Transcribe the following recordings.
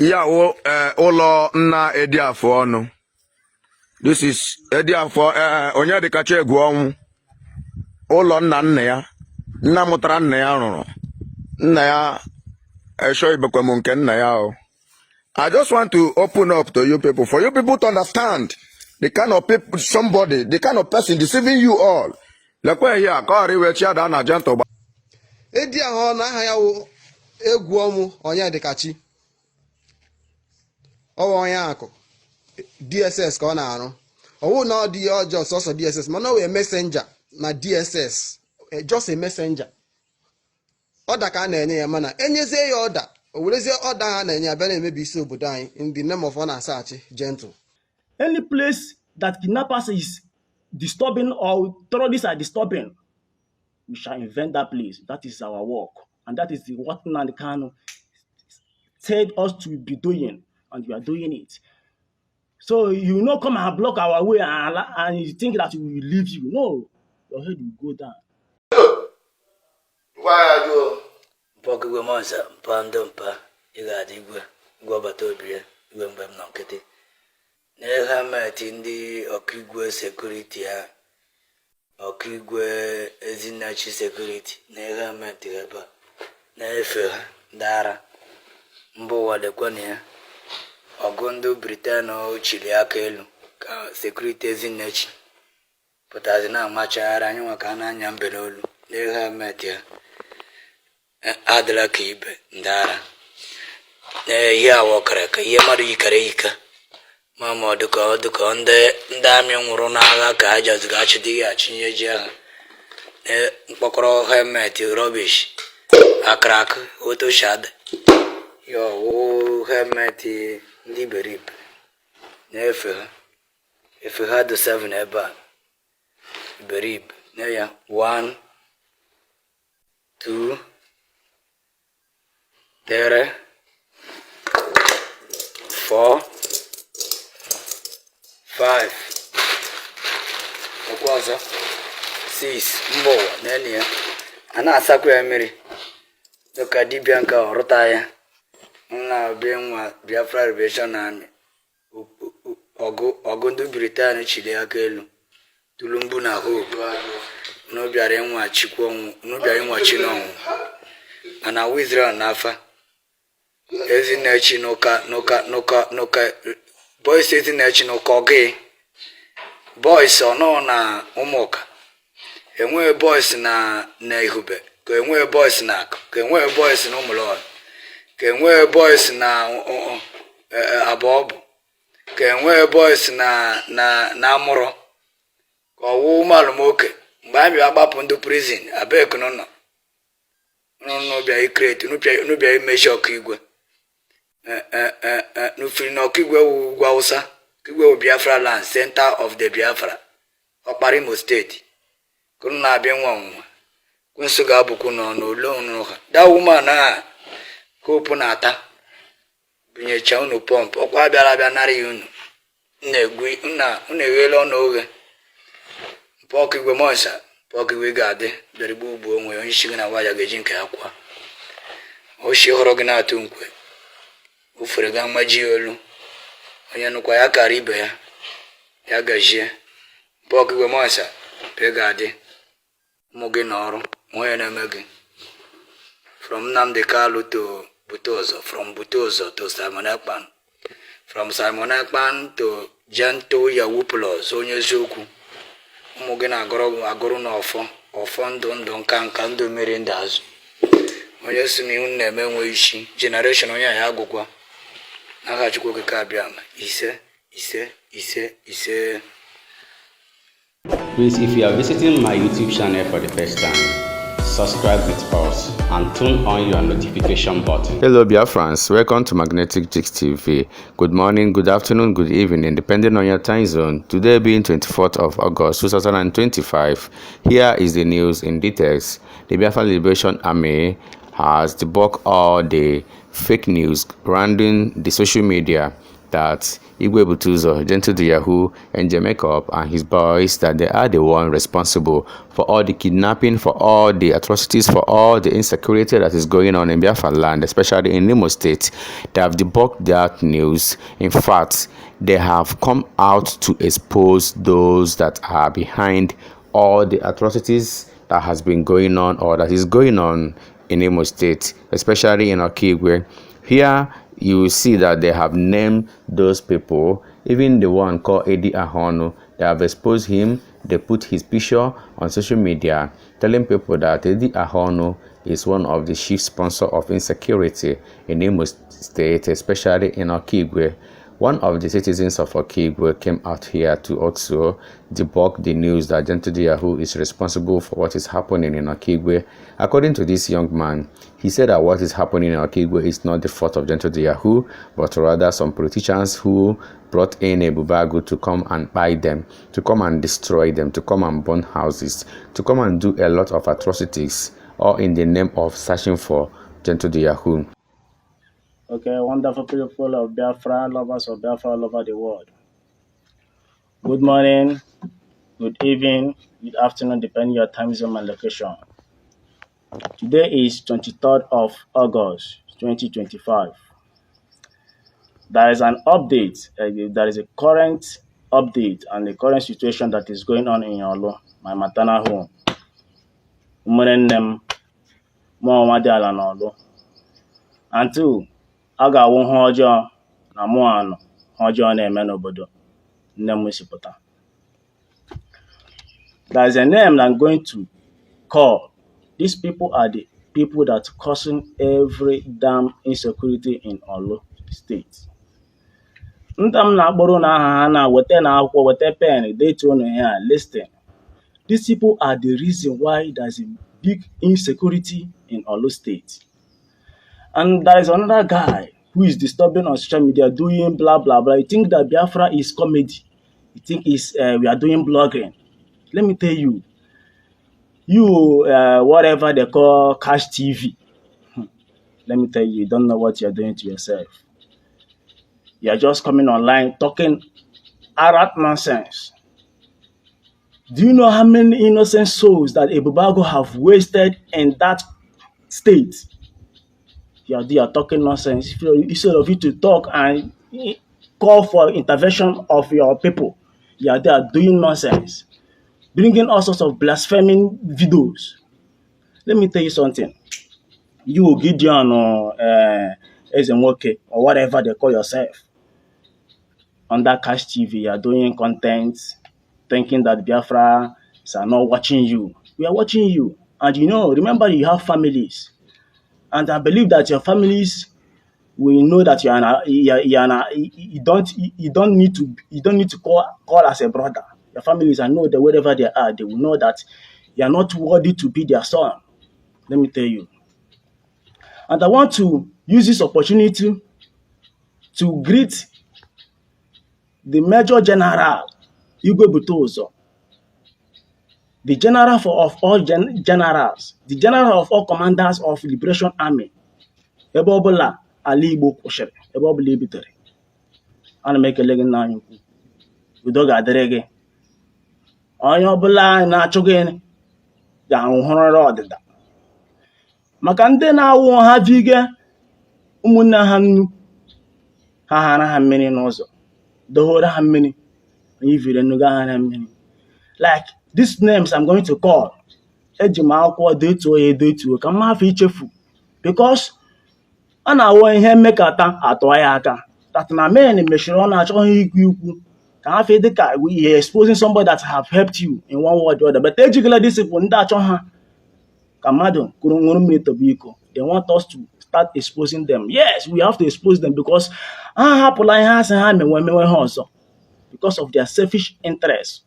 Ihe awụ ụlọ nna Ediafọ ọnụ. This is Ediafọ Onyedikachi Egwuọnwụ. Ụlọ nna nna ya, nna mụtara nna ya rụrụ. Nna ya esho ibekwe m nke nna ya o. I just want to open up to you people, for you people to understand the kind of people, somebody, the kind of person deceiving you all. Lekwe here, ka ọ ghara iwe chi ada na gentle. Edi ahụ ọnụ aha ya wụ Egwu Ọnwụ Onyedikachi. Ọwa onye akụ DSS ka ọ na-arụ. Ọwụ na ọ dị ọjọọ sọsọ DSS, mana ọ wee messenger na DSS, just a messenger. Order ka a na-enye ya, mana enyezie ya order, o werezie order ha na-enye ya bịa na-emebi isi obodo anyị in the name of ọ na-asachi gentle. Any place that kidnappers is disturbing or terrorists are disturbing, we shall invent that place. That is our work. And that is what Nnamdi Kanu said us to be doing, and we are doing it. So you no come and block our way and you think that we will leave you. No, your head will go down. Gwa ya jụọ. Mpọkụ igwe monsa mpa ndị mpa, ị ga-adị igwe igwe ọbata obi ya igwe mgbe m nọ nkịtị na helmet ndị ọkaigwe security ha, ọkaigwe ezinnachi security na helmet ha ebe a na-efe ha ndị ara mba ụwa. Lekwa na ya ọgụ ndị Britain chiri aka elu ka security ezinnachi pụtazi na-amachagharị anyị nwa ka a na-anya mbe n'olu na helmet ha adịla ka ibe ndị ara na ihe awọkara ka ihe mmadụ yikara eyika ma ọ dịka ọ dịka ndị amị nwụrụ n'agha ka ha jaziri achịdị ihe achịnye ji agha na mkpọkọrọ helmet rubbish akara akụ otoshad ya ọwụ helmet ndị iberibe na-efe ha efe ha dị 7 ebe a iberibe na ya 1, 2, 3, 4, 5, ọkwa ọzọ 6. Mba ụwa n'elu ya a na-asakwa ya mmiri dịka dibịa nke ọrụta ya nna bịa nwa Biafra Liberation Army. Ọgụ ọgụ ndị Britain chiri aka elu Tulumbu na Hope unu bịara ịnwa chikwu ọnwụ, unu bịara ịnwa chi n'ọnwụ mana awụ Israel n'afa ezinechi n'ụka n'ụka n'ụka n'ụka boys ezinechi n'ụka ọgị boys ọnọ na ụmụka enweghị boys na ihube ka enweghị boys na akụ ka enweghị boys na ụmụlọrụ ka enweghị boys na abụọbụ ka enweghị boys na amụrọ ka ọwụ ụmụalụmoke mgbe a bịa gbapụ ndị prison abekunu nọ unu bịa i create unu bịa imechi ọkaigwe n'ufiri na ọkaigwe wụ ugwu Awụsa. Ọkaigwe wụ Biafra land, center of the Biafra, ọkpara Imo Steeti ka unu na-abịa nwa ọnwụnwa kwensụ ga-abụkwu nọ n'ole unu ha. That woman a Hope na-ata bunyecha unu pọmpụ ọkwa bịara abịa nara ya unu na-egwu nna unu eghela ọnụ oghe. Mpụ ọkaigwe monsa mpụ ọkaigwe ga-adị bịara igbu ugbu onwe onye isi gị na waya ga-eji nke ya kwa oshi hụrụ gị na-atụ nkwe ofere ga mmaji olu onye nụkwa ya kara ibe ya ya gajie. Mpụ ọkaigwe monsa mpụ ga-adị ụmụ gị na ọrụ onye na-eme gị from Nnamdi Kanu to Bute Ụzọ, from Bute Ụzọ to Simon Ekpa, from Simon Ekpa to Gentle Yahoo Plus onye eziokwu. Ụmụ gị na-agụrụ agụrụ n'ọfọ ọfọ ndụ ndụ nka nka ndụ mmiri ndụ azụ. Onye si na ihu na-eme nwe isi generation onye a ya agwụgwa n'aha Chukwu Okike abịa ma ise ise ise ise. Please, if you are visiting my YouTube channel for the first time, subscribe with us and turn on your notification button. Hello, Biafrans. Welcome to Magnetic Chicks TV. Good morning, good afternoon, good evening, depending on your time zone. Today being 24th of August 2025, here is the news in details. The Biafra Liberation Army has debunked all the fake news rounding the social media. That Igwe Butuzo, Gentle the Yahoo, and Makeup and his boys, that they are the one responsible for all the kidnapping, for all the atrocities, for all the insecurity that is going on in Biafra land, especially in Imo State. They have debunked that news. In fact, they have come out to expose those that are behind all the atrocities that has been going on or that is going on in Imo State, especially in Okigwe. Here you will see that they have named those people, even the one called Eddie Ahonu. They have exposed him. They put his picture on social media, telling people that Eddie Ahonu is one of the chief sponsor of insecurity in Imo State, especially in Okigwe. One of the citizens of Okigwe came out here to also debunk the news that Gentle Yahoo is responsible for what is happening in Okigwe. According to this young man, he said that what is happening in Okigwe is not the fault of Gentle Yahoo, but rather some politicians who brought in Ebubeagu to come and buy them, to come and destroy them, to come and burn houses, to come and do a lot of atrocities, all in the name of searching for Gentle Yahoo. Okay, wonderful people of Biafra, lovers of Biafra all over the world. Good morning, good evening, good afternoon, depending your time zone and location. Today is 23rd of August, 2025. There is an update, there is a current update and the current situation that is going on in Orlu, my maternal home. Ụmụnne m, mụ ọnwa dị ala n'Orlu. And two, a ga-awụ ihe ọjọọ na mụ anọ ihe ọjọọ na-eme n'obodo nne m si pụta. There is a name that I'm going to call. These people are the people that causing every damn insecurity in Orlu State. Ndị m na-akpọrọ unu aha ha na weta na akwụkwọ, weta pen, detuo unu ihe a. Listen. These people are the reason why there's a big insecurity in Orlu State. And there is another guy who is disturbing on social media, doing blah blah blah. You think that Biafra is comedy. You think is we are doing blogging. Let me tell you, you whatever they call Cash TV. Let me tell you, you don't know what you're doing to yourself. You are just coming online talking arrant nonsense. Do you know how many innocent souls that Ebubeagu have wasted in that state? You are there talking nonsense. Instead of you to talk and call for intervention of your people, you are there doing nonsense, bringing all sorts of blaspheming videos. Let me tell you something. You, Gideon or Ezenwoke or whatever they call yourself, under Cash TV, you are doing content, thinking that Biafra are not watching you. We are watching you. And remember you have families. And I believe that your families will know that you are an, you don't need to call as a brother. Your families, I know that wherever they are, they will know that you are not worthy to be their son. Let me tell you. And I want to use this opportunity to greet the Major General Igwe Butuzo, the general of all generals, the general of all commanders of Liberation Army. Ebe ọbụla ala Igbo kwụsịrị, ebe ọbụla e bitere. Ana m ekele gị, nna anyị ukwu. Udo ga-adịrị gị. Onye ọbụla na-achụ gị ga-ahụrịrị ọdịda. Maka ndị na-awụ ha vige ụmụnne ha nnu, ha hara ha mmiri n'ụzọ, dohoro ha mmiri, onye vire nnu ga hara mmiri. Like these names I'm going to call, eji m akwụkwọ detuo ya edetuo ka m hafụ ichefu, because a na-awụ ihe mmekọta atụọ ya aka that na men mechiri ọnụ achọghị ikwu ikwu ka ha fee dịka ihe exposing somebody that have helped you in one way or the other. But ejigala discipline ndị achọ ha ka mmadụ kụrụ ṅụrụ mmiri tọba iko. They want us to start exposing them. Yes, we have to expose them because ha hapụla ihe ha sị ha mewe mewe ha ọzọ because of their selfish interest,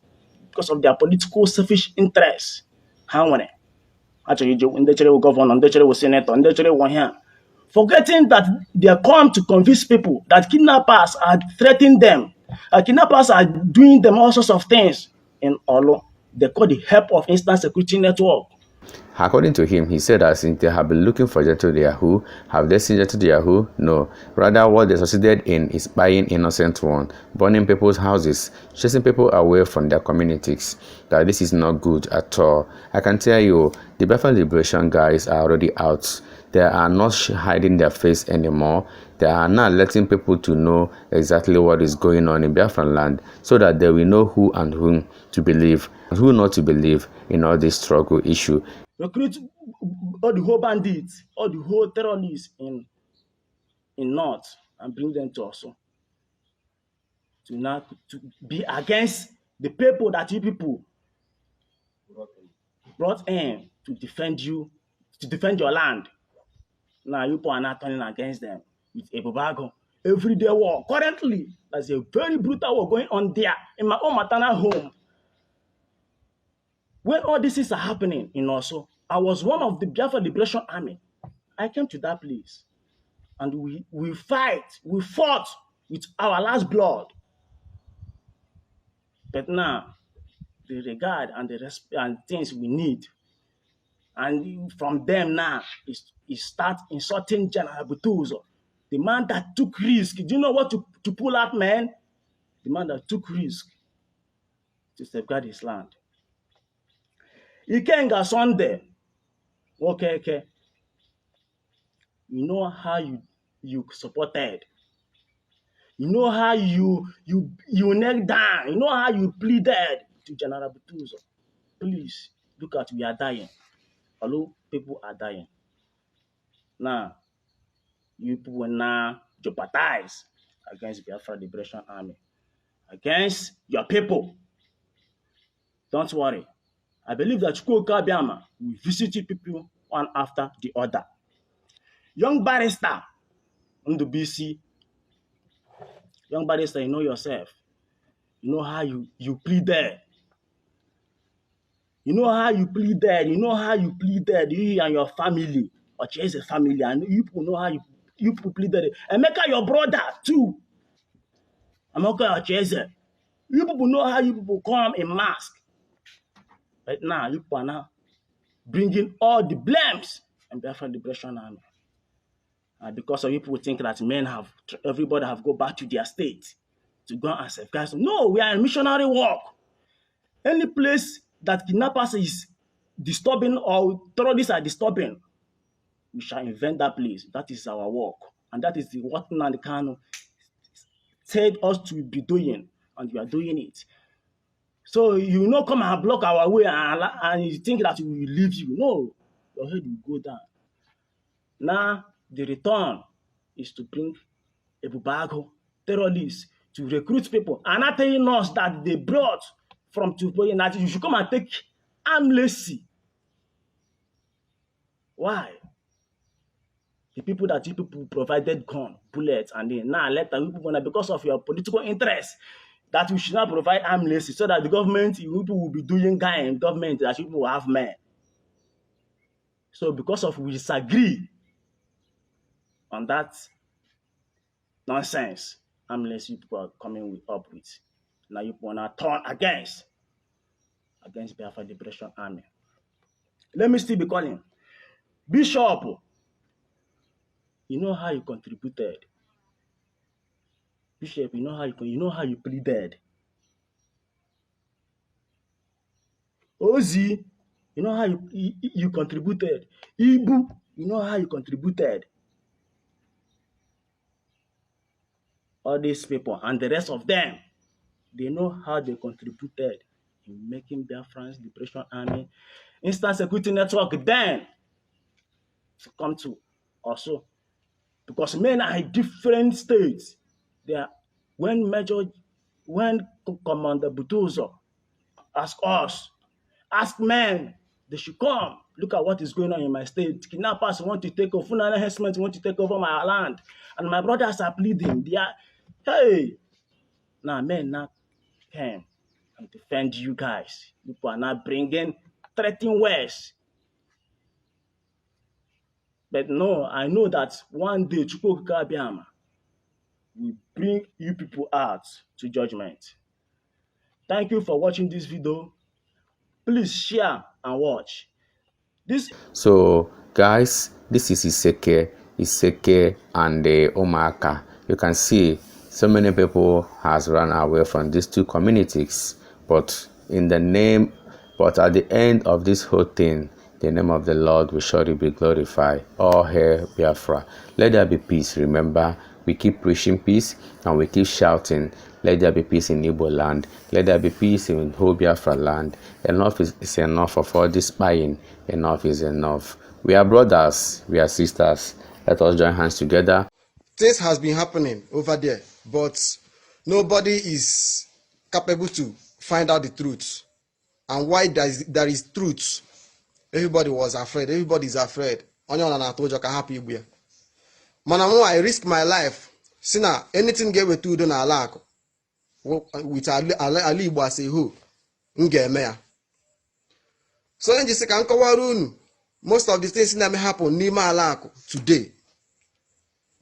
because of their political selfish interest ha nwere. Ha chọrọ ije ndị chere wụ governor, ndị chere wụ senator, ndị chere wụ ihe a, forgetting that they come to convince people that kidnappers are threatening them, kidnappers are doing them all sorts of things in Orlu. They call the help of Instant Security Network. According to him, he said that since they have been looking for Gentle de Yahoo, have they seen Gentle de Yahoo? No. Rather, what they succeeded in is buying innocent one, burning people's houses, chasing people away from their communities. That this is not good at all. I can tell you, the Biafra Liberation guys are already out. They are not hiding their face anymore. They are now letting people to know exactly what is going on in Biafran land, so that they will know who and whom to believe and who not to believe in all this struggle issue. Recruit all the whole bandits, all the whole terrorists in North, and bring them to Orsu to now to be against the people that you people brought in to defend you, to defend your land. Now you people are not turning against them with Ebubeagu. Everyday war. Currently, there's a very brutal war going on there in my own maternal home. When all this is happening in Orsu, I was one of the Biafra Liberation Army. I came to that place and we fought with our last blood. But now, the regard and the respect and things we need, and from them now, is start insulting General Butuzo, the man that took risk. Do you know what to pull out, man? The man that took risk to safeguard his land. Ikenga Sunday, okay. You know how you supported. You know how you knelt down. You know how you pleaded to General Butuzo. Please, look at, we are dying. Although people are dying. Now, you people will now jeopardize against Biafra Liberation Army, against your people. Don't worry. I believe that Chukwu Okike Abiama will visit you people one after the other. Young barrister, Ndubisi, young barrister, you know yourself. You know how you pleaded. You know how you pleaded. You know how you pleaded, you and your family, or Chase family, and you people know how you people pleaded. Emeka, your brother, too. Emeka Chase. You people know how you people come in mask. Right now, you people are now bringing all the blames and Biafra Liberation Army. Because of you people think that men have, everybody have go back to their state to go and safeguard. No, we are in missionary work. Any place that kidnappers is disturbing or terrorists are disturbing, we shall invent that place. That is our work. And that is what Nnamdi Kanu said us to be doing, and we are doing it. So you not come and block our way and you think that we will leave you. No, your head will go down. Now, the return is to bring Ebubeagu terrorists to recruit people. And not telling us that they brought from Tupoye that you should come and take amnesty. Why? The people that you people provided gun, bullets, and then now let the people know because of your political interest that we should not provide amnesty so that the government, you people will be doing guy in government that people will have men. So because of we disagree on that nonsense, amnesty people are coming up with. Now you wanna turn against Biafra Liberation Army. Let me still be calling. Bishop, you know how you contributed. Bishop, you know how you pleaded. Ozi, you know how you contributed. Ibu, you know how you contributed. All these people and the rest of them, they know how they contributed in making Biafran's Liberation Army, Instant Security Network, then to come to also. Because men are in different states. They are, when Commander Butuzo asked us, ask men, they should come. Look at what is going on in my state. Kidnappers want to take over, Fulani herdsmen want to take over my land. And my brothers are pleading. They are, hey! Now men now came and defend you guys. People are now bringing threatening words. But no, I know that one day Chukwu Okike Abiama will bring you people out to judgment. Thank you for watching this video. Please share and watch. This So, guys, this is Isseke, Isseke and the Umuaka. You can see so many people has run away from these two communities, but in the name, but at the end of this whole thing, the name of the Lord will surely be glorified. All hail Biafra. Let there be peace. Remember, we keep preaching peace and we keep shouting, let there be peace in Igbo land. Let there be peace in whole Biafra land. Enough is enough of all this spying. Enough is enough. We are brothers. We are sisters. Let us join hands together. Things has been happening over there, but nobody is capable to find out the truth and why there is truth. Everybody was afraid. Everybody is afraid. Onye ọ na-atụ ụjọ ka hapụ igbu ya. Mana mụ, I risk my life si na anything ga-eweta udo n'ala Akụ with ala Igbo as a whole, m ga-eme ya. So onye jisi ka m kọwara unu most of the things na-eme happen n'ime ala Akụ today.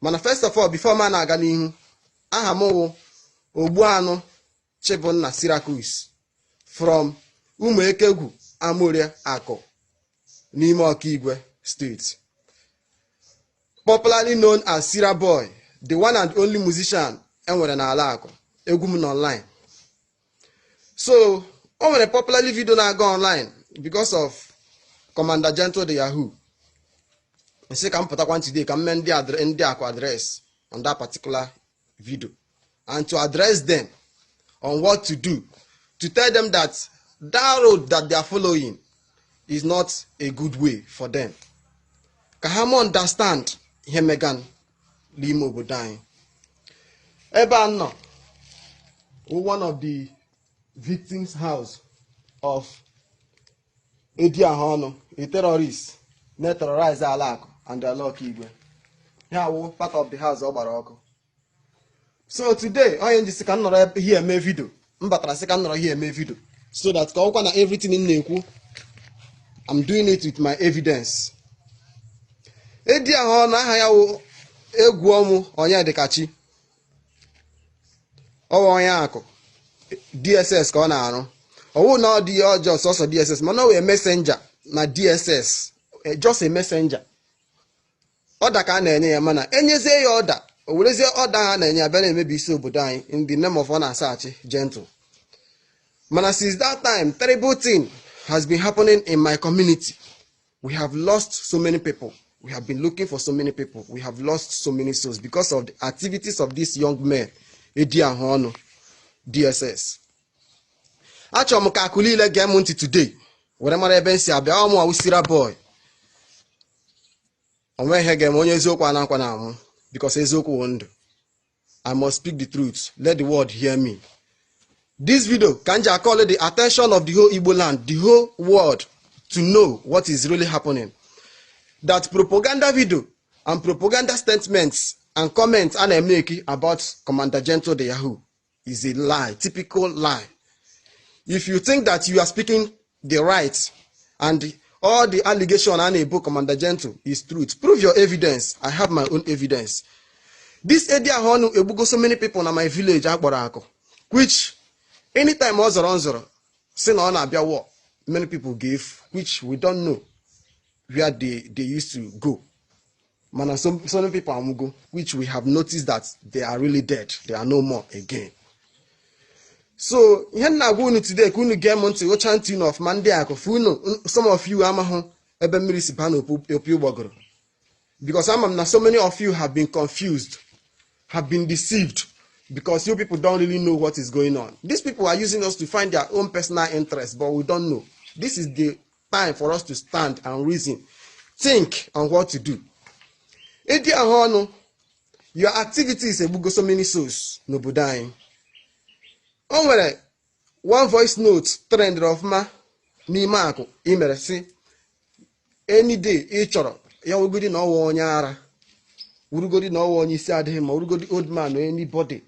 Mana first of all, before ma na-aga n'ihu, aha m wụ Ogbuanụ Chibunna Syracuse from Ụmụekegwu, Amoria Akụ n'ime Ọkaigwe Steeti, popularly known as Sira Boy, the one and only musician enwere n'ala Akụ. Egwu m n'online. So o nwere popularly video na-aga online because of Commander Gentle the Yahoo. Nsị ka m pụtakwa today ka m mee ndị Akụ address on that particular video and to address them on what to do, to tell them that that road that they are following is not a good way for them, ka ha ma understand ihe megan n'ime obodo anyị. Ebe a nọ, one of the victims' house of Ediahonu, a terrorist na-terrorize ala Akụ and ala Ọkaigwe. Ya wụ part of the house ọ gbara ọkụ. So today, onye njisi ka m nọrọ here eme video, m batara sị ka m nọrọ here eme video so that ka ọkwa na everything m na-ekwu, I'm doing it with my evidence. Ediahonu, aha ya wụ Egwu Ọmụ Onyedikachi. Ọwa onye Akụ, DSS ka ọ na-arụ. Ọwụ na ọ dị ọjọọ sọsọ DSS, mana ọ wee messenger na DSS, just a messenger. Order ka a na-enye ya, mana enyezie ya order, o werezie order ha na-enye ya bịa na-emebi isi obodo anyị in the name of ọ na-asachi Gentle. Mana since that time, terrible thing has been happening in my community. We have lost so many people. We have been looking for so many people. We have lost so many souls because of the activities of these young men, Ediahonu, DSS. Achọrọ m ka Akụ niile gee m ntị today were mara ebe m si abịa. Ọ mụ Sira Boy. Onwe ihe ga-eme onye eziokwu anakwa na anwụ, because eziokwu wụ ndụ. I must speak the truth. Let the world hear me. This video ka m ji call the attention of the whole Igbo land, the whole world, to know what is really happening, that propaganda video and propaganda statements and comments a na-emeki about Commander Gentle the Yahoo is a lie, typical lie. If you think that you are speaking the right and all the allegation a na-ebo Commander Gentle is truth, prove your evidence. I have my own evidence. This Ediahonu egbugo so many people na my village akpọrọ Akụ, which anytime ọ zọrọ nzọrọ si na ọ na-abịa war, many people gave, which we don't know where they used to go. Mana so many people anwụgo, which we have noticed that they are really dead. They are no more again. So ihe m na-agwa unu today, ka unu gee m ntị, ụcha ntị unu ọfụma. Ndị Akụ fụ unu, some of you amahụ ebe mmiri si baa n'opi ụgbọgụrụ, because ama m na so many of you have been confused, have been deceived, because you people don't really know what is going on. These people are using us to find their own personal interest, but we don't know. This is the time for us to stand and reason, think on what to do. Ediahonu, your activities egbugo so many souls n'obodo anyị. O nwere one voice note trend ọfụma n'ime Akụ i mere si any day ị chọrọ ya, wugodi na ọwa onye ara, wurugodi na ọwa onye isi adịghị ma, wurugodi old man or anybody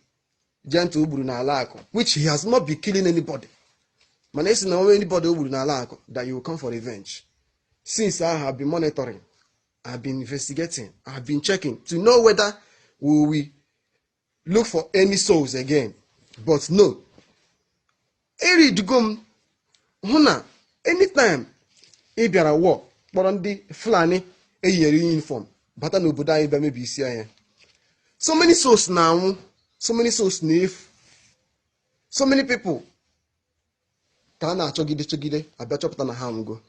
Gentle gburu n'ala Akụ, which he has not been killing anybody, mana esi na onwe anybody o gburu n'ala Akụ, that you will come for revenge. Since, I have been monitoring, I have been investigating, I have been checking to know whether we will look for any souls again, but no. Eridigo m hụ na anytime ị bịara war Kpọrọ ndị Fulani eyinyere uniform bata n'obodo anyị bịa mebi isi anyị. So many souls na-anwụ, so many souls na-efu, so many people ka a na-achọgide chọgide, abịa chọpụta na ha anwụgo.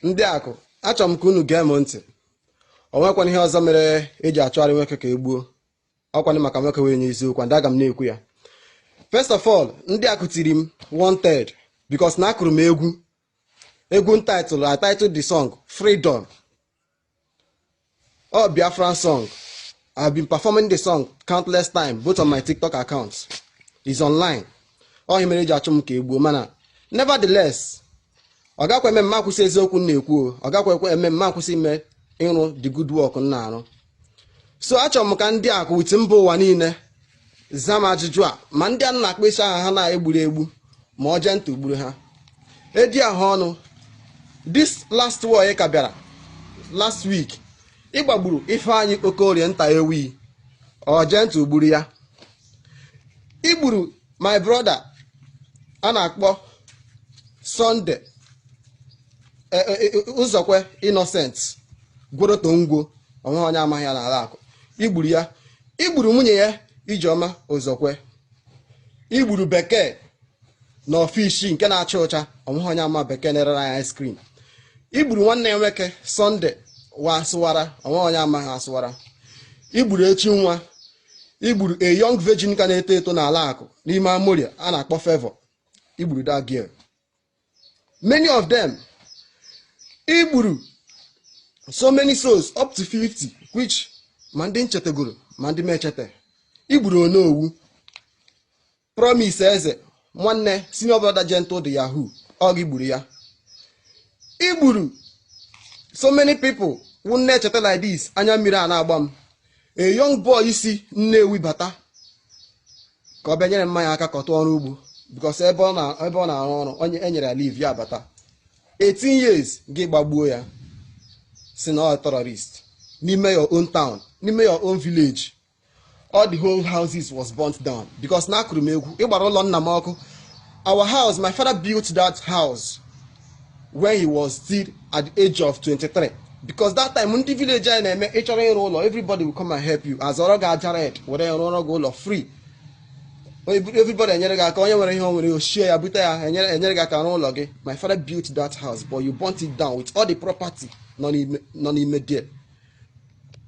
Ndị akụ, achọrọ m ka unu gee m ntị. O nwekwana ihe ọzọ mere eji achọgharị nwoke ka e gbuo ọkwanị maka nwoke wee nye eziokwu, and aga m na-ekwu ya. First of all, ndị akụ tiri m wanted because na akụrụ m egwu, egwu title, I titled the song "Freedom", ọ Biafran song. I have been performing the song countless times, both on my TikTok account, is online. Ọ ihe mere eji achụ m ka egbuo, mana nevertheless, ọ gakwa eme mma akwụsị eziokwu m na-ekwu o. Ọ gakwa ekwe eme mma akwụsị ime ịrụ the good work m na-arụ. So achọrọ m ka ndị akụ with mba ụwa niile zaa m ajụjụ a, ma ndị a na-akpọ isi aha ha na-egburu egbu, ma ọ jee ntụ gburu ha edi ahụ ọnụ. This last war ka bịara last week, ịgbagburu Ifeanyị Okorie nta ewi, ọ jee ntụ gburu ya. Igburu my brother a na-akpọ Sunday Ụzọkwe Innocent Gworo, onwe onye amaghị ya n'ala akụ. Igburu ya, igburu nwunye ya Ijeọma Ụzọkwe, igburu Bekee na ọfishi nke na-acha ụcha, onweghị onye ama Bekee na-erere anyị ice cream. Igburu nwanne ya nwoke Sunday wa asụwara, onweghị onye amaghị asụwara. Igburu echi nwa, igburu a young virgin ka na-eto eto n'ala akụ n'ime Amoria a na-akpọ Favor, igburu that girl, many of them. Igburu so many souls, up to 50, which ma ndị nchetagoro ma ndị m echeta. Igburu Onowu Promise Eze, nwanne senior brother Gentle the Yahoo, ọ gị gburu ya. Igburu so many people wụ nne echeta like this, anya mmiri a na-agba m. A young boy si Nnewi bata ka ọ bịa nyere mmanya aka ka ọ tụọ ọrụ ugbo, because ebe ọ na-arụ ọrụ, onye enyere ya leave, ya bata, 18 years, gị gbagbuo ya, si na ọ terrorist n'ime your own town, n'ime your own village. All the whole houses was burnt down because na akụrụ m egwu. Ịgbara ụlọ nna m ọkụ, our house. My father built that house when he was still at the age of 23, because that time ndị village anyị na-eme, ịchọrọ ịrụ ụlọ, everybody will come and help you, azọrọ gị aja red were rụọrọ gị ụlọ free. Everybody enyere gị aka, onye nwere ihe o nwere oshie ya bute ya, enyere gị aka rụọ ụlọ gị. My father built that house, but you burnt it down with all the property nọ n'ime there.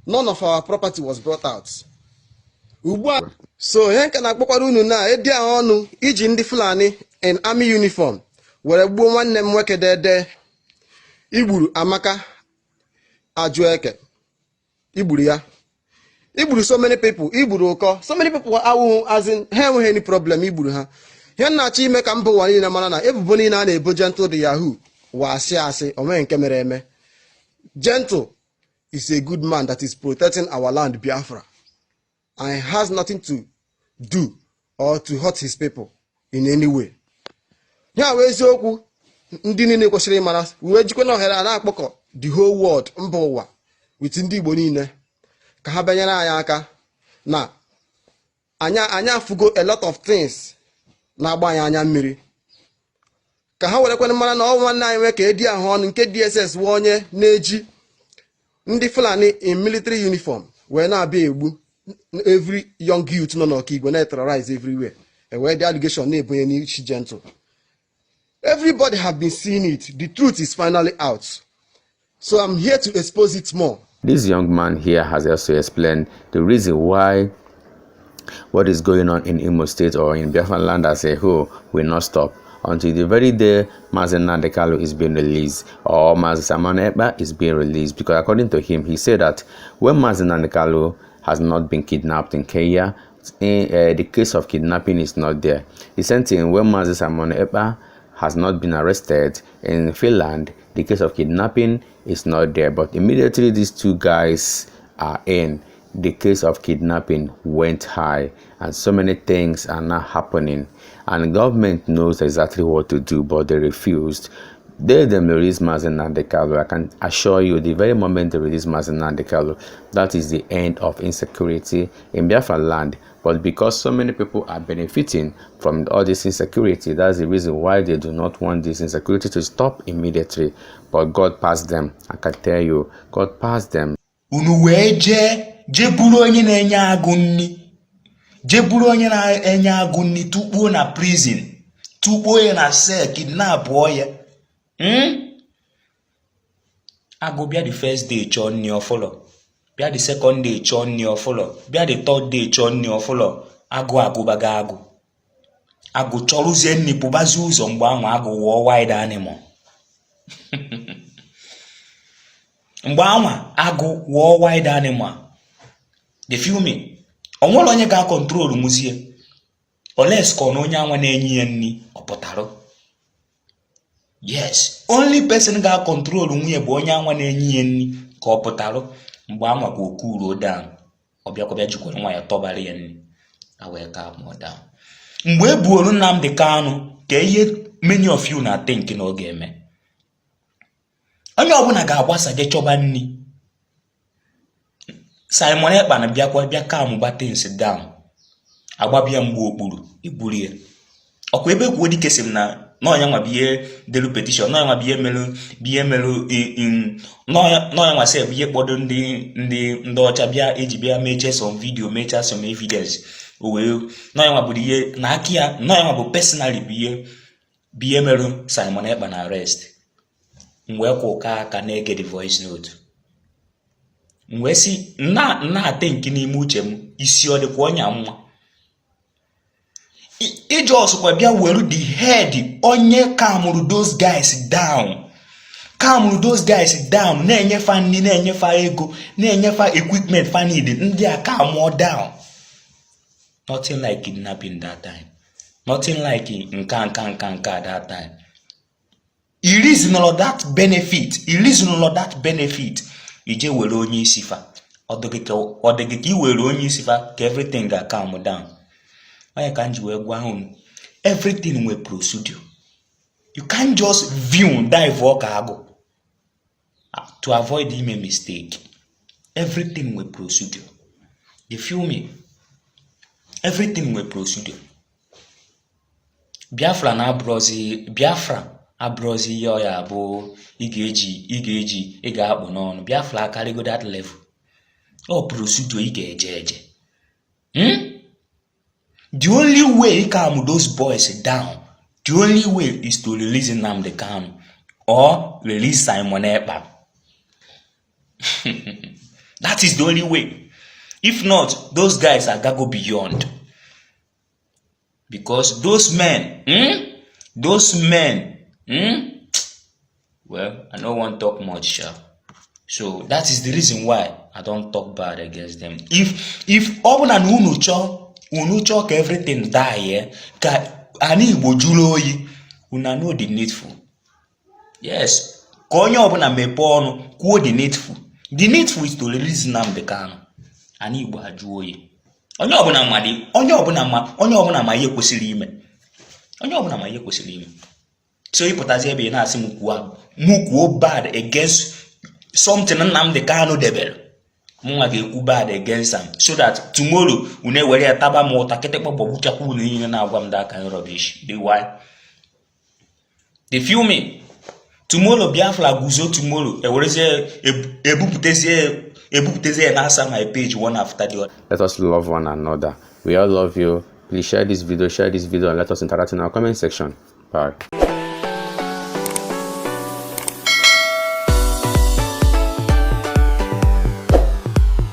None of our property was brought out. Ugbu a, so ihe nke na-akpọkwara unu na edi ahụ ọnụ iji ndị Fulani in army uniform were gbuo nwanne m nwoke dede. Igburu Amaka Ajụeke, igburu ya, igburu so many people, igburu ụkọ so many people awụhụ azin ha enweghị any problem, igburu ha. Ihe m na-achọ ime ka mba ụwa niile mara na ebubo niile a na-ebo Gentle the Yahoo wa asị asị, onweghị nke mere eme. Gentle is a good man that is protecting our land Biafra and has nothing to do or to hurt his people in any way. Ya wee eziokwu ndị niile kwesịrị ịmara, wee jikwa na ohere a na-akpọkọ the whole world, mba ụwa with ndị Igbo niile, ka ha bịanyere anyị aka na anyị afụgo a lot of things na-agba anyị anya mmiri, ka ha werekwana mara na ọ nwanne anyị nwee ka edi ahụ ọnụ nke DSS wee onye na-eji ndị Fulani in military uniform wee na-abịa egbu every young youth nọ n'Ọkigwe, na-terrorize everywhere, ewee dị allegation na-ebunye n'isi Gentle. Everybody have been seeing it. The truth is finally out, so I'm here to expose it more. This young man here has also explained the reason why what is going on in Imo State or in Biafran land as a whole will not stop until the very day Mazi Nnamdi Kanu is being released or Mazi Simon Ekpa is being released. Because according to him, he said that when Mazi Nnamdi Kanu has not been kidnapped in Kenya, the case of kidnapping is not there. The same thing when Mazi Simon Ekpa has not been arrested in Finland, the case of kidnapping is not there. But immediately these two guys are in, the case of kidnapping went high and so many things are now happening, and government knows exactly what to do, but they refused. They them release Mazi Nnamdi Kanu. I can assure you, the very moment they release Mazi Nnamdi Kanu, that is the end of insecurity in Biafraland. But because so many people are benefiting from all this insecurity, that's the reason why they do not want this insecurity to stop immediately. But God passed them. I can tell you, God passed them. Unu wee jee jee buru onye na-enye agụ nni, jee buru onye na-enye agụ nni, tukpuo na prison, tukpuo ya na cell, kidnapụọ ya. Agụ bịa the first day chọọ nni ọfụlọ, bịa the second day chọọ nni ọfụlọ, bịa the third day chọọ nni ọfụlọ. Agụ agụbago agụ, agụ chọrụzie nni pụbazie ụzọ. Mgbe ahụ agụ wụọ wild animal. Mgbe anwa agụ wụọ wild animal, dey feel me? O nwere onye ga-acontrol nwuzie unless ka ọ na onye anwa na-enye ya nni ọ pụtara. Yes, only person ga-acontrol nwunye bụ onye anwa na-enye ya nni ka ọ pụtara. Mgbe anwa ka okuruo down, ọ bịakwa bịa jikwara nwa ya tọbara ya nni a wee calm down. Mgbe e buoro Nnamdi Kanu ka ihe many of you na think na ọ ga-eme, onye ọbụla ga-agbasa je chọba nni. Simon Ekpa na bịakwa bịa calm ba things down, agbabịa mgbe okpuru eburu ya ọkwa ebe kwuo dike sị m na n'ọnya nwa bụ ihe delu petition, n'ọnya nwa bụ ihe merụ, bụ ihe merụ, n'ọnya nwa sef bụ ihe kpọdo ndị ọcha bịa eji bịa mechie some video, mechaa some evidence. O wee n'ọnya nwa bụ ihe na aka ya, n'ọnya nwa bụ personally bụ ihe merụ Simon Ekpa na arrest. M wee kwụka aka na-ege the voice note, m wee sị na na-ate nke n'ime uche m, isi ọ dịkwa ọnya mma iji ọsụkwa bịa were the head onye calmụrụ those guys down, calmụrụ those guys down, na-enyefa nri, na-enyefa ego, na-enyefa equipment fa need, ndị a calmụọ down. Nothing like kidnapping that time, nothing like nka nka nka nka that time. Ireasonụlọ that benefit, ireasonụlọ that benefit, ije were onye isi fa. Ọ dị gị ka i were onye isi fa ka everything ga calm down. Onye ka m ji wee gwa unu, everything nwe procedure. You can't just view dive ọka agụ to avoid ime mistake. Everything nwe procedure, you feel me? Everything nwe procedure. Biafra na abụrọzi, Biafra abụrọzi ihe ọ ya bụ ị ga-eji ị ga-akpụ n'ọnụ. Biafra akarịgo that level. Ọ procedure ị ga-eje eje. The only way calm those boys down, the only way is to release Nnamdi Kanu or release Simon Ekpa. That is the only way. If not, those guys are go beyond, because those men, Those men, Well, I no wan talk much sha. So that is the reason why I don talk bad against them. If ọ bụ na unu chọọ ka everything die, ka ana Igbo jụrụ oyi, una know the needful. Yes, ka onye ọbụla mepee ọnụ kwuo the needful. The needful is to release Nnamdi Kanu. Ana Igbo ajụ oyi. Onye ọbụla ma dị, onye ọbụla ma ihe kwesịrị ime. Onye ọbụla ma ihe kwesịrị ime. So ịpụtazi ebe ị na-asị m kwuo bad against something Nnamdi Kanu debere, mụnwa ga-ekwu bad against am so that tomorrow unu ewere ya taba m ụta, kịtịkpa gbagbuchakwa unu niile na-agwa m that kind rubbish. Dey why dey feel me? Tomorrow Biafra guzo, tomorrow ewerezie ebupụtezie ya na-asa my page one after the other. Let us love one another. We all love you. Please share this video, share this video, and let us interact in our comment section. Bye.